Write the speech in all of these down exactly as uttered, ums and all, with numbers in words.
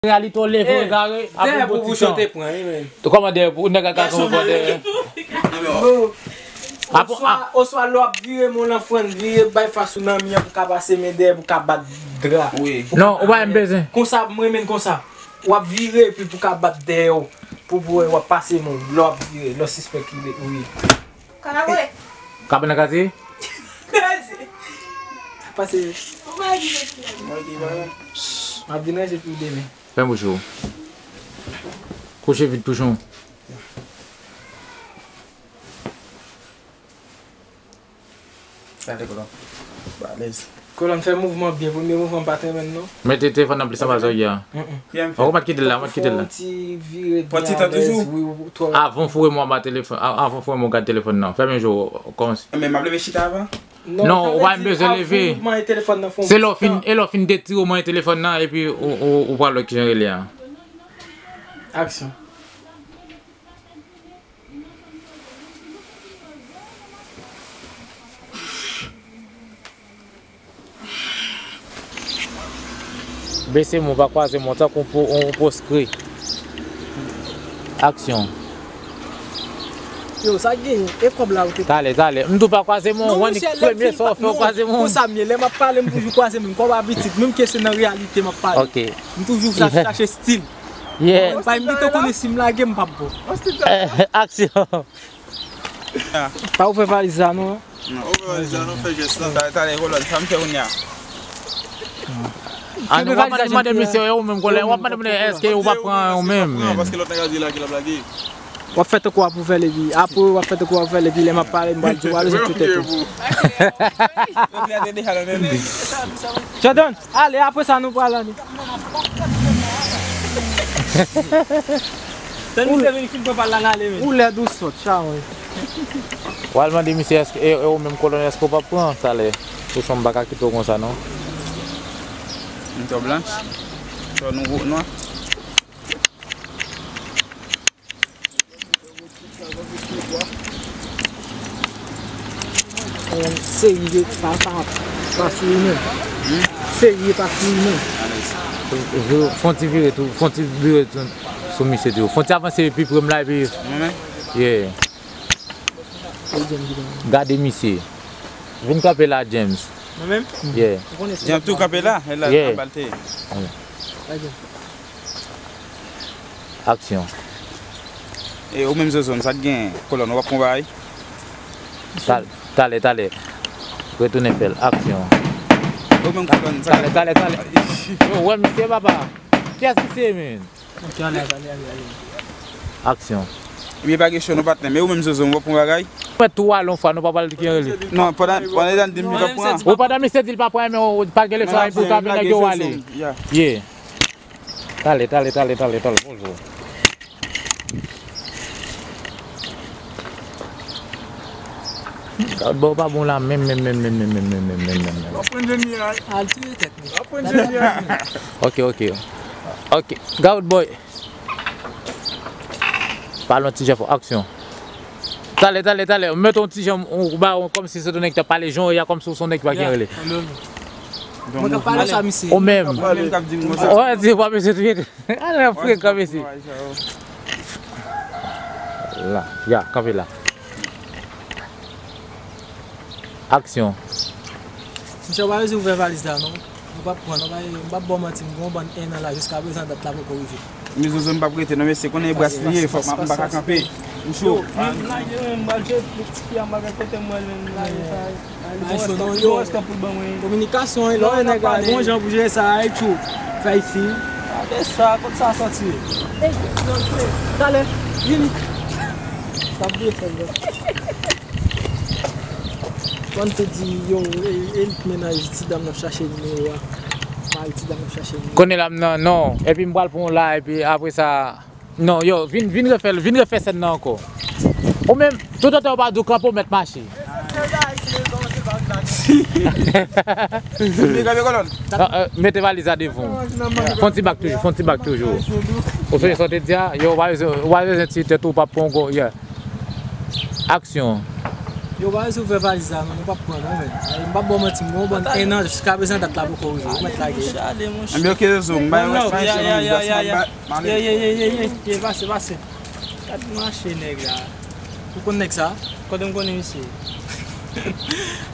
Reyalite w leve w egare, apre pou ti tan. Kòman dèyè pou nèg la ka konprann dèyè? Oswa, oswa lè w ap vire men w nan fren, vire bay fas ou nan mi an pou ka pase men dèyè pou ka bat dra. Non, ou pa menm bezwen. Konsa, m renmen l konsa. W ap vire epi pou ka bat dèyè w. Pou, pou w ap pase men w lè w ap vire, lè w sispèk li, wi. Kanapwe. Kabann nan katye? Pase. Mwen di bagay. M ap vin ranje pou demen. Fèm bouch ou. Kouche vit, pouchon. Gade kolòn. Balèz. Kolòn fè mouvman byen, premye mouvman m pa t renmen l non. Mete telefòn nan plis anba zòrye a. Ou pa t kite l la, ou pa t kite l la. Fè yon ti vire byen alèz, wi, ou twò rapid. Avan w foure men w anba telefòn, a- avan w foure men w gad telefòn nan. Fèmen je w, kòmanse. Men m ap leve chita avan. Non, ou pa menm bezwen leve. Se lè w fin, e lè w fin detire w manyen telefòn nan, epi ou, ou, ou pral wè kijan rele a. Aksyon. Bese men w, pa kwaze men w, tankou yon po-, yon poskre. Aksyon. Yo, sa k genyen? E kòb la ou te... Talè, talè. M di w pa kwaze men w, w annik premye sa w fè, w kwaze men w. Konsa m ye, lè m ap pale, m toujou kwaze men m, kòb a pitit, menm ke se nan reyalite m ap pale. Ok. M toujou sa chache stil. Yeah. Bay m pito konnen si m lage m p ap bon. Aksyon. Pa ouvè valiz la non. Non, ouvè valiz la non, fè jès la. Talè, talè, kolòn, sa m fè kounye a. Ah, non, w ap mande misye, e ou menm kolòn, w ap mande misye, èske ou pa pran ou menm? Paske lòt nèg la di lage, l ap lage. W ap fè tankou w ap ouvè l epi, apre w ap fè tankou w ap ouvè l epi, lè m ap pale, m pral di w, w ap bezwen tout tèt ou. Jordan, ale, apre sa nou pral ale. Tann misye vin fin pran pa l la n ale men. Ou lèd ou sòt, chawony. W al mande misye, èske, e, e ou menm kolonèl, èske w p ap pran talè? Pouchon, m pa ka kite w konsa non. M to blanch. To nou gwo nwa. Serye pa, pa, pa sou li menm. Serye pa sou li menm. Fè yon ti vire tou, fè yon ti vire tou sou misye tou. Fè yon ti avanse pi pre m la epi. Yeah. Gade misye. Vin kanpe la, James. Mwen menm? Yeah. James tou kanpe la, e la, yeah. Anba l te ye. Aksyon. E ou menm Zozo, sa k gen? Kolòn, w ap pran bagay? Tal-, talè, talè. Retounen fè l. Aksyon. Ou menm kolòn, sa k... Talè, talè, talè. Yo, wè misye, papa. Kiyès misye, men? Ok, ale, ale, ale, ale. Aksyon. Ebyen, pa gen cho non, patnè. Men ou menm Zozo, w ap pran bagay? Ou mèt tou ale yon fwa, nou pa pral di ki rele. Non, pandan, pandan l ap di m li p ap pran. Ou pandan misye di l pa pran, men ou pa gen leson pou kanpe nèg yo ale. Yeah. Talè, talè, talè, talè, talè. Bonjou. Gawd bò pa bon la menm, menm, menm. W ap pran Jenny a. Al tire tèt li. W ap pran Jenny a. Ok, ok. Ok. Gawd boy. Pale yon ti jan fò. Aksyon. Talè, talè, talè. Mete yon ti jan, yon ba, yon kòmsi se yon nèg ki t ap pale jan w ye a, kòmsi w se yon nèg ki pa gen rele. Mwen k ap pale sa, misye. Ou menm. Ou menm k ap di m konsa. Ou di w pa bezwen touye. Ale frekan, mesye. La, ya, kanpe la. Aksyon. Misye, w pa bezwen ouvè valiz la, non. Nou p ap pran, non, pa, m p ap ba w manti, m gen yon bann en an la, jiska prezan dat la poko rive. Men Zozo, m p ap rete, non, mesye, konnen e bras li ye, fòk m pa ka kanpe. M cho. Yo, m lage, m pral jwe, ti fi a, m pa gen kote m pral menm lage sa. Ay, cho non, yo. Kominikasyon, wi, lè w wè nèg la, gon jan pou jere sa, ay, cho. Fè isi. Gade sa, kot sa sòti? Talè, vini. Sa ap desann, non. Kòm te di, yo, e, e mennaj ti dam nan ap chache nimewo a. Mari ti dam nan ap chache nimewo. Konnen la, m nan, non. Epi m pral pran w la, epi apre sa, non, yo, vin, vin refè, vin refè sèn nan ankò. Ou menm, toutotan yo pa di w kanpe, w mèt mache. Mete valiz la devan w. Fè yon ti bak toujou, fè yon ti bak toujou. Ou sonje sa w te di a? Yo, w pa bezwen, w pa bezwen tiye tèt ou, w p ap pran w, yeah. Aksyon. Yo, ba, si w ouvè valiz la, non, nou p ap pran, non, men. Ay, m p ap ba w manti, m gen yon bann en an, jiska prezan dat la poko rive. Ou mèt lage. Chale, monchè. Anben, ok, Zozo, m bay yon lòt fay, cheri, m ap bay. Ye, ye, ye, ye, ye, ye, pase, pase. Gad mache nèg la. Ou konn nèg sa? Kote m konnen misye?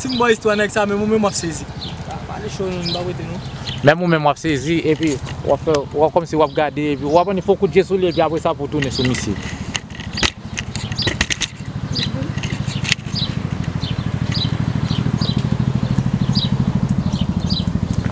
Si m ba w istwa nèg sa, menm ou menm w ap sezi. A, pale cho, non, m p ap rete, non. Menm ou menm w ap sezi, epi w ap fè, w ap kòmsi w ap gade, epi w ap annik fè yon kout je sou li, epi apre sa pou w tounen sou misye.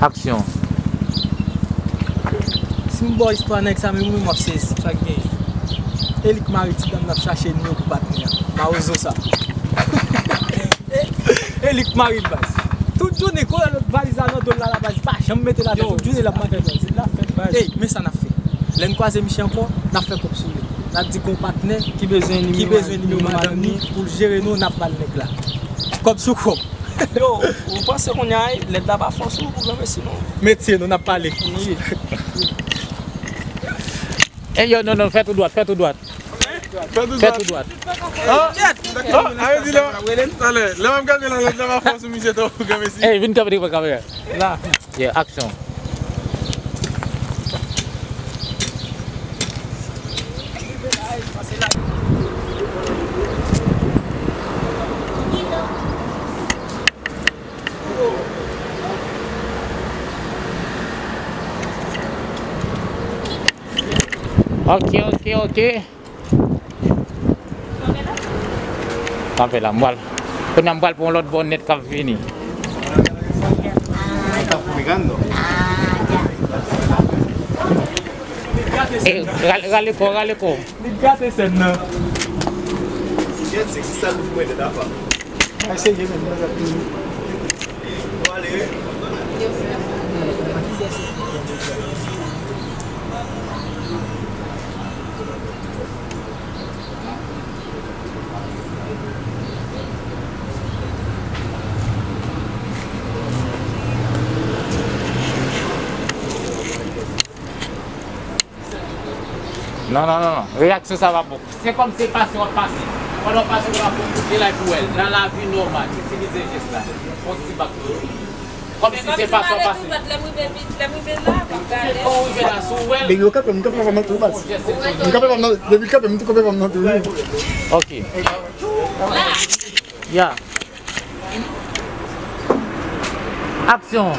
Aksyon. Si m ba w istwa nèg sa, menm ou menm w ap sezi. Sa k genyen? E li k mare ti dam nan ap chache nimewo pou patnè a. Mawozo sa. E li k mare l, baz. Tout jounen, kou l ap valiz la nan do l la, la, baz, li pa janm mete l atè. Tout jounen, l ap mande. Ey, men sa n ap fè. Lè n kwaze misye ankò, n ap fè kòb sou li. N ap di gon patnè ki bezwen nimewo madanm ni pou l jere nou, n ap ba l nèg la. Kòb sou kòb. Yo, ou panse kounye a, lèd la pa fòs ou pou granmesi, non? Metye nou, n ap pale. Wi. Ey, yo, non, non, fè tou dwat, fè tou dwat. Fè tou dwat. Fè tou dwat. Ah, ah, a vle di lè, lè m ap gade la, lèd la pa fòs ou misye tou, granmesi. Ey, vin kanpe devan kamera. La. Yeah, aksyon. Ok, ok, ok. Kanpe la, m pral. Kounye a m pral pou yon lòt bò nèt k ap vini. E, rale, rale kò, rale kò. Li gate sèn nan. Gèt seksi sa l pou mwen nèt apa. Ay, serye menm, mwen ap di. Non, non, non, non. Reyaksyon sa pa bon. Se kòmsi se pase w ap pase. Pandan w pase, w ap pran kote la epi w wè l. Nan lavi nòmal, itilize jès la. Yon ti bak. Kòmsi se pase w ap pase. Lè m rive vit, lè m rive la, m ap gade. Lè w rive la, si w wè l. Bebe, w kanpe, m kanpe pa m antre w baz. M kanpe pa m nan, depi l kanpe, m tou kanpe pa m nan tou wi. Ok. Ya. Aksyon.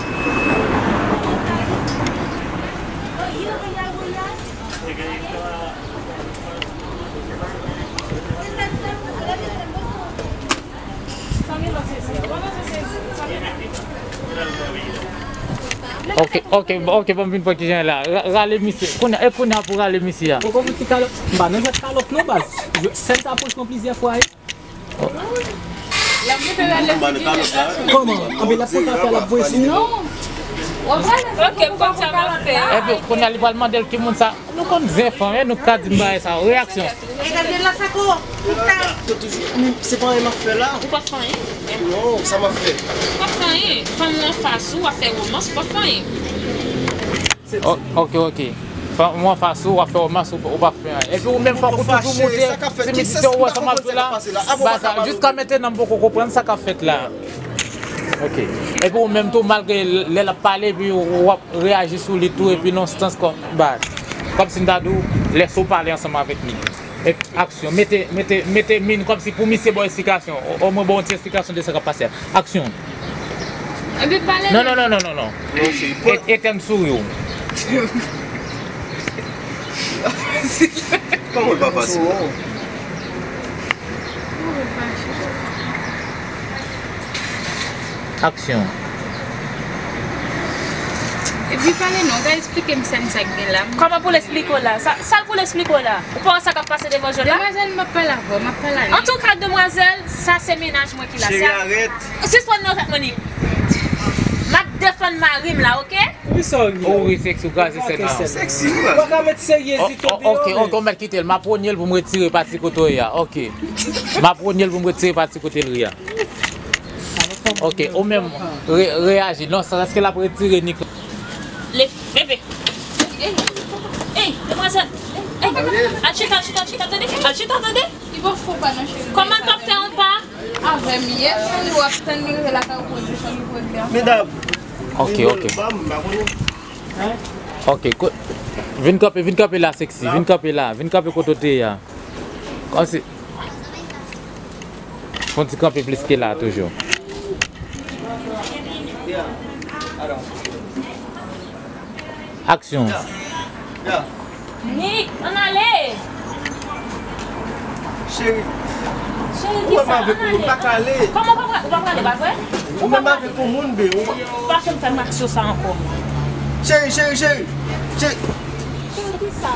Ok, ok, ok, ban m vin pran kijan la. Ra- Rale misye. Kounye a, e kounye a pou rale misye a. Poko fouti kalòt. M pa nan jwèt kalòt non baz. Sèl sa pwòch mwen plizyè fwa wi. Kòman? Anben l ap kontan fè l ap voye sou mwen. Ok, m konn sa m ap fè. Epi kounye a li pral mande l ki moun sa. Nou konn zen fanm, e nou ka di m bagay sa. Reyaksyon. E gade la sa ko. Ou ta. Men se pa anyen m ap fè la. Ou p ap fè anyen. Non, sa m ap fè. Ou p ap fè anyen. Fanm ou anfas ou, w ap fè womans, ou p ap fè anyen. O- Ok, ok. Fanm ou anfas ou, w ap fè womans, ou ou p ap fè anyen. Epi ou menm fòk ou toujou moute, ti misye ou wè sa m ap di la. Ba sa, jiska mentnan m poko konprann sa k ap fèt la. Ok. Epi ou menm tou, malgre lè l ap pale, epi w ap reyaji sou li tou, epi nan sans kòm, ba, kòmsi m ta di w, lè si w pale ansanm avèk li. Epi aksyon, mete, mete, mete min kòmsi pou misye ba w esplikasyon. O- Omwen ba w yon ti esplikasyon de sa k ap pase a. Aksyon. Epi pale. Non, non, non, non, non, non. Non, se E- Etèn souri w. Kòman l pa fasil la? Aksyon. Epi pale non, gade, eksplike m sèn sa k gen la. Kòman pou l eksplike w la? Sa, sa l pou l eksplike w la? Ou pa wè sa k ap pase devan je w la? Demwazèl, m ap pale avè w, m ap pale avè w. Antouka, demwazèl, sa se mennaj mwen ki la. Cheri, arèt. Sispann nan tèt mwen, Nick. M ap defann mari m la, oke? Poukisa w ri? Ou ri seksi, ou kraze sèn nan. Seksi, ou pa ka met seryezite deyò. Ok, ok, ou mèt kite l. M ap wonye l pou m retire pati kote w ye a. Ok. M ap wonye l pou m retire pati kote l ri a. Ok, ou menm, re- reyaji. Non, sa, èske l ap retire Nick? Le- Bebe. Ey, demwazèl. Ey, al chita, al chita, al chita, tande. Al chita, tande. Kòman l p ap fè yon pa? Avè m ye, cheri, w ap tann li rive lakay ou pou l desann pou l fè. Medam. Ok, ok. Ba m, m pa konnen. Ok, ko-, vin kanpe, vin kanpe la, Sexy, vin kanpe la, vin kanpe kote w te ye a. Kòmsi. Fon ti kanpe plis ke la toujou. Aksyon. Nick, ann ale! Cheri. Cheri, ou wè m kisa? Avèk ou, m pa ka ale. Kòman w pa pra-, ou pa prale, pa vre? Ou menm avèk yon moun, be, ou pa. Ou pa janm fè m aksyon sa ankò. Cheri, cheri, cheri. Cheri. Cheri, kisa?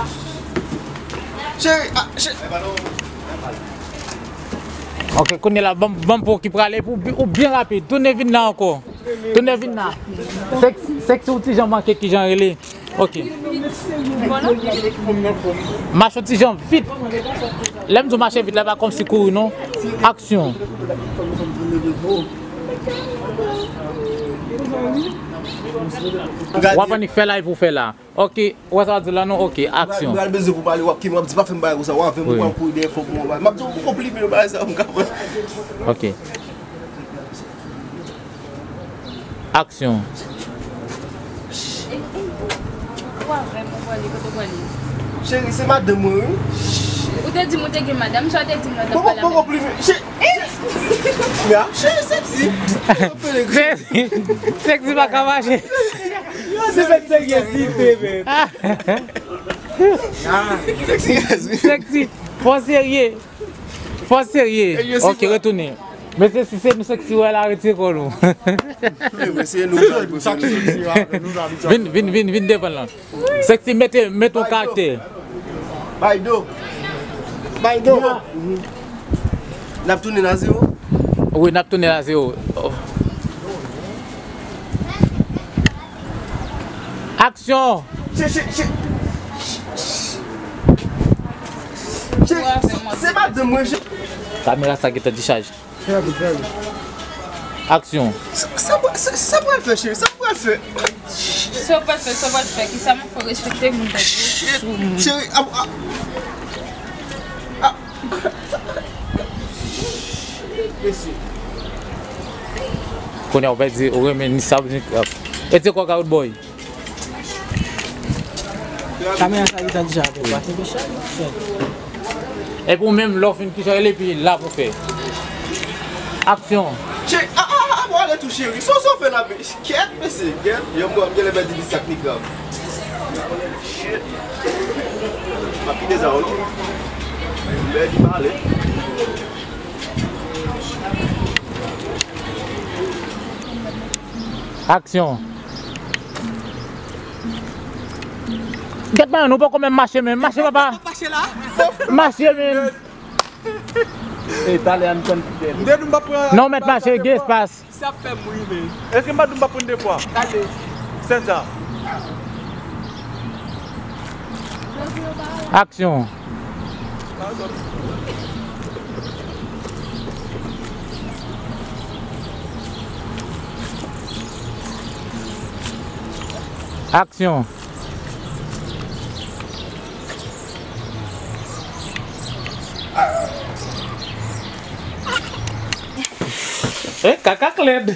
Cheri, ah, cheri. Ok, kounye la, ban m, ban m pou w ki prale, pou ou byen rapid. Tounen vin la ankò. Tounen vin la. Sexy, Sexy, ou ti jan manke, ki jan rele. Ok. Mache yon ti jan vit. Lè m di w mache vit la, pa kòmsi kouri, non. Aksyon. W ap annik fè la epi w fè la. Ok, ou wè sa w di la non? Ok, aksyon. Pral bezwen pou pale, w ap kenbe, w ap di pa fè m bagay konsa, w avè m, ou pral kouri dèyè fòk mwen. M ap di w pou konplimen bagay sa, m ka pran. Ok. Aksyon. Ou avè m, ou prale, kote w prale? Cheri, se madanm mwen, wi. Ou te di m ou te gen madanm, sa w te di m nan tan pale avè m. Poko plimen. Cheri. Cheri, Sexy. Sexy pa ka mache. Se fèk seryezite, men. Sexy. Sexy. Fò serye. Fò serye. Ok, retounen. Mesye, si se nou Sexy wè la, retire kò nou. Vin, vin, vin, vin devan lan. Sexy, mete, mete yon karaktè. Bay do. Bay do. N ap tounen a zewo? Wi, n ap tounen a zewo. Oh. Aksyon! Che, che, che. Che, se madanm mwen, che. Kamera sa gentan dichaj. Aksyon. Sa, sa, sa, sa pral fè, cheri? Sa pral fè? Sa pral fè, sa pral fè. Kisa m ap fè? Respekte moun tankou ou. Cheri, a, a, a. Kounye a ou pèdi, ou renmen ni sab ni krab. E se kò ka out boy. Kamera sa gentan dichaj, pa kenbe chay, chay. Epi ou menm, lè w fin ki jan rele, epi la pou fè. Aksyon. Che, a, a, a, a, bon, ale tou, cheri. Sa w, sa w fè la, men? Kèt, mesye, kèt. Yon mwa, m genlè pèdi ni sab ni krab. Shit. M ap kite sa, wi. Lè di pale. Aksyon. Gèt mwen, nou poko menm mache menm. Mache, papa. Mache menm. E talè a n konn fidèl. M te di m p ap pran. Non, mèt mache, gen espas. Sa fè m ri, men. Èske m pa di m p ap pran de fwa? Gade. Sèn sa. Aksyon. Aksyon. Eh, kaka k lèd.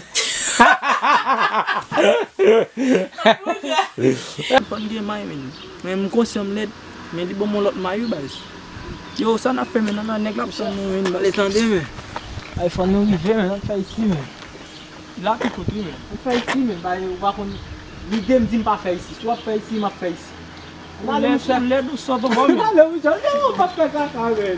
Fò n gen may, men. Men m konsyan m lèd. Men li ban m yon lòt may wi, baz. Yo, sa n ap fè, men, nan, nan nèg la ap tann nou, men, baz. Ale tande, men. Ay, fò nou rive, men, n ap fè isi, men. La pi kout wi, men. Ou fè isi, men, bay, ou pa konn. Lide m di m pa fè isi. Si w ap fè isi, m ap fè isi. Ou lèd, ou lèd, ou sòt ankò, men. Talè, ou jan, ou p ap fè kaka, men.